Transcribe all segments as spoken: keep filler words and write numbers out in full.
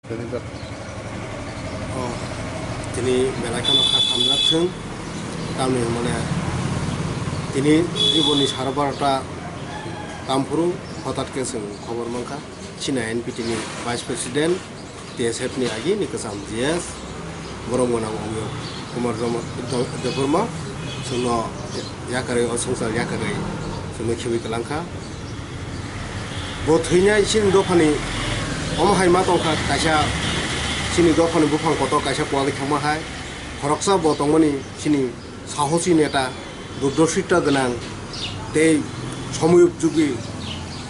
O, tini belai kheno kha khamjak chwng. Tamni hwnmale tini Tripurani sara barota tamphuru hotat khe chwng khobor mankha. Chini N P T ni Vice President, T S F ni agini kwcham G S, borom gwnang Omyo Kumar Dema-, Do-, Debbarma, chwngno yakarwi, o swngchar yakarwi chwngno khibi kwlangkha. Bo thwinai chini dophani omo hai ma tongkha, kaisa chini dophani buphang kotor kaisa kuwagwi thangma hai, khoroksa bo tongmani chini sahosi neta, durdorshita gwnang tei somoyupjogi,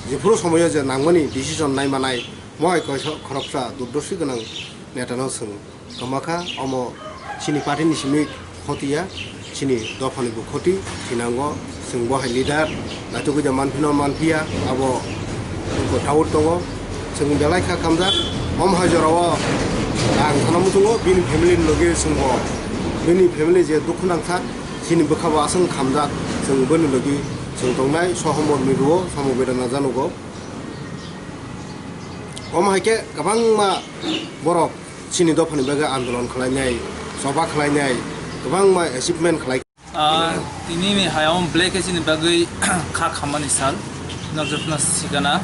jephuru somoyo je nangmani decision nai manai, mo hai kaisa khoroksa durdorshi gwnang netano chwng kwmakha. Omo chini party ni simi khoti ya, chini dophani bo khoti, thinango chwng bo hai leader naitugwi da manphino manphiya, abo doubt tongo. Chwng belai kha khamjak, omo hai jorao ang khana muchungo bini family ni logi chwngbo, bini family je dukhu nangkha, chini bwkha bo aswk khamjak, chwng bini logi chwng tongnai, sohomor miruo, somo bedana janugo. Omo hai khe kwbangma borok chini dophani bagwi andolon khlainai, choba khlainai, kwbangma achievement khlai. Ah, tini ni hayung belai khe chini bagwi kha khammani sal, norok jotono sikana.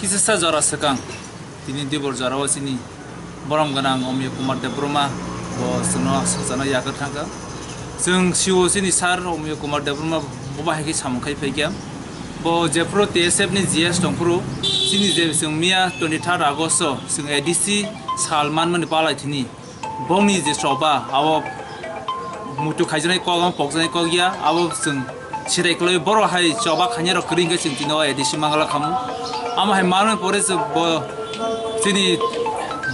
Kisasa jora swkang, tini dibor jorao chini borom gwnang Omyo Kumar Debbarma bo chwngno swkangno yakarwi thangkha. Chwng sio chini sir Omyo Kumar Debbarma bo bahai khe samung khai phaikha. Bo jephuru T S F ni G S tongphuru, chini je chwng miya twenty third August o chwng A D C sal manmani palai thini. Bongni je choba, abo muitu khaijaknai kok, abo pokjaknai kok ya, abo chwng sirai kwlai, borok hai choba khainai rok kwrwi hwnkhe chwng tino A D C mangala khamu. Amo hai manwi pore chwng bo chini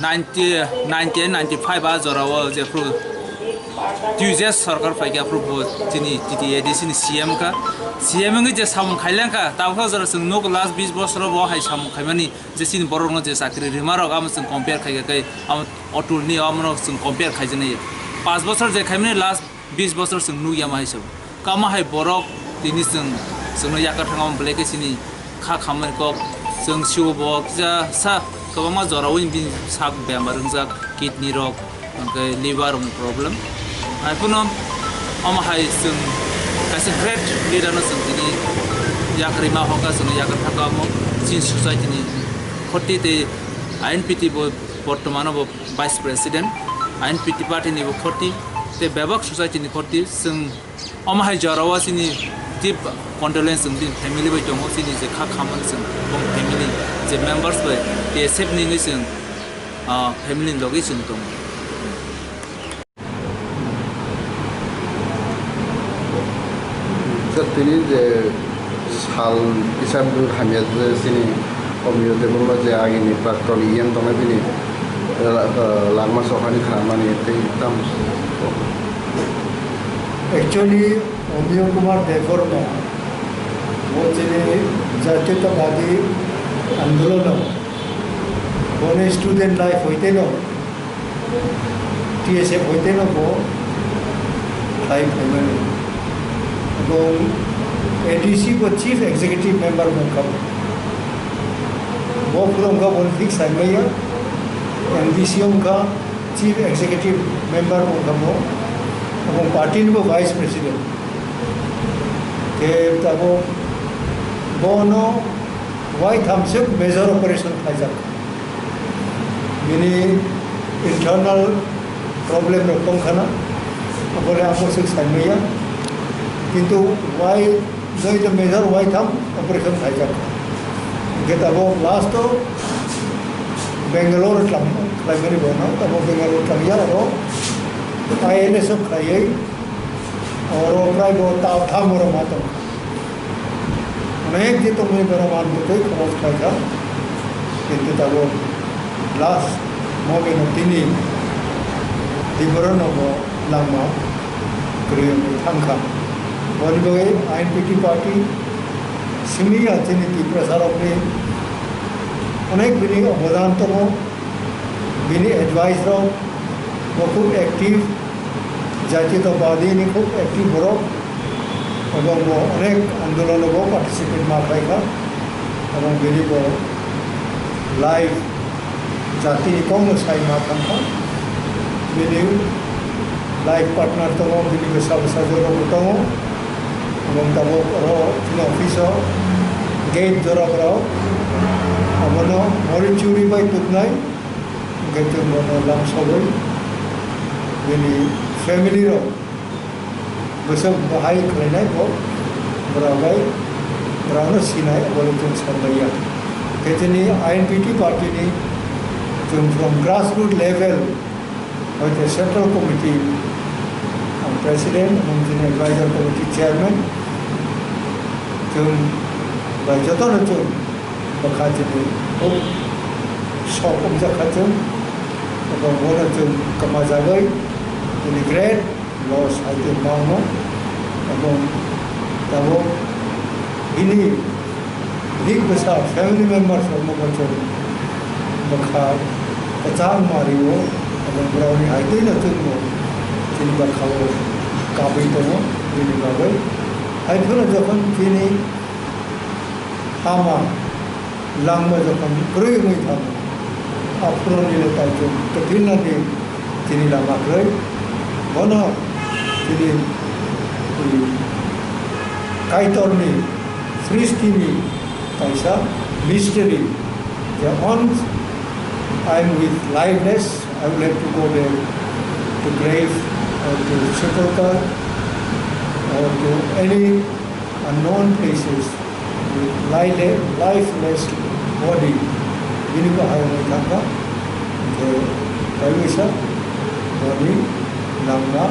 ninety, ninety and ninety five a jorao jephru T U J S sorkar phaikha, aphuru bo chini T T A D C ni C M kha. C M wngwi je samung khailangkha, tabukha jora chwng nuk last bis bosoro bo hai samung khaimani, je chini borokno je chakri rwma rok, amo chwng compare khaikha khe, amo Atul ni amo no chwng compare khaijaknai. Panch bochor je khaimani, last bis bochor chwng nukya ma hai se. Kama hai borok tini chwng, chwngno yakarwi thangma belai khe chini kha khammani kok. Chwng sio bo kisa sa kwbangma jora ui bini sak bemar wngjak, kidney rok, hwnkhe liver rokni problem. Hai phano omo hai chwng kaisa great leader no chwng tini yakarwi ma hokha, chwngno yakarwi thangkha omo chini society ni khoti tei I N P T bo bortomano bo Vice President, I N P T party ni bo khoti, tei bebak society ni khoti, chwng omo hai jorao chini deep condolence chwng bini family bai tongo, chini je kha khamani chwng bong family je members bai T S F ni wngwi chwng, ah, family ni logi chwng tongo. Sir, tini je sal kisa hamya je chini Omyo Debbarma je agini prakton E M tongnai bini, eh, eh, langma sohani khanmani tei tam. Actually, Omyo Kumar Debbarma bo chini Jatiyotabadi Andolono, boni student life hoiteno T S F hoiteno bo khlai phaimani. Bo A D C bo Chief Executive Member wngkha. Bo phuru wngkha bo thik saimaya, M D C wngkha, Chief Executive Member wngkha bo, abo party ni bo Vice President. Khe tabuk bono waithamswk major operation khlaijak. Bini internal problem rok tongkhana, abole ang bwswk saimaya. Kintu wai, joito major waitham operation khlaijak. Hwnkhe tabuk last o Bangalore tlam-, khlaimani bono, tabuk Bangalore tlamya aro I L S o khlaiwi oro prai bo tal tham oro ma tongkha. Onek je tongmani borok manbwtwi khorok khlaikha, kintu tabuk last moment o tini Tiprano bo langma kwrwi wngwi thangkha. Boni bagwi I N P T party simi ya chini Tiprasarokni onek bini obodan tongo, bini advice rok bo khub active, Jatiyotabadi ni khub active borok, ebong bo onek andolono bo participate ma khlai kha, ebong bini bo life Jatini kokno sai ma thangkha. Bini life partner tongo, bini bwsa bwsajwk rokbo tongo. Omo tabuk oro chini office o gate jora borok abono mori churi bai tuknai. Hwnkhe chwng bono lamsogwi bini family rok bwswk bahai khlainai bo, bwrok bai bwrokno sinai, abole chwng sanmanya. Khe chini I N P T party ni chwng from grassroots level, hoite central committee ang president, ang chini advisor committee chairman, chwng bai jotono chwng bwkha chini huk sok wngjakha chwng, abo bono chwng kwmajagwi chini great loss hai khe ma wngo, abo tabuk bini bini bwsa family members rokno bo chwng bwkha kwchang ma rio, abo borokni hai twi no chwngno chini bwkha o kabwi tongo bini bagwi. Hai phano jokhon chini ama langma jokhon kwrwi wngwi thango, aphuru nini kaitor kwthwinani chini lama kwrwi. Bono chini, i, Kaitorni sristini kaisa mystery. The once I am with liveness, I would like to go there to grave or to sepulchre or to any unknown places with lile-, lifeless body, bini bo hayung thangkha, hingkhe kaiwisa boni langma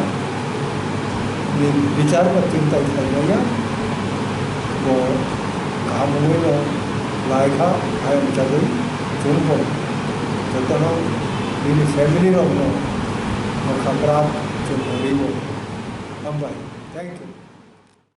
ni bichar ba chintai khlaimaya, bo kaham wngwi no laikha, hayung chagwi chwng bo jotono bini family rokno bwkha bwrak chwng hwnwi bo. Hambai. Thank you.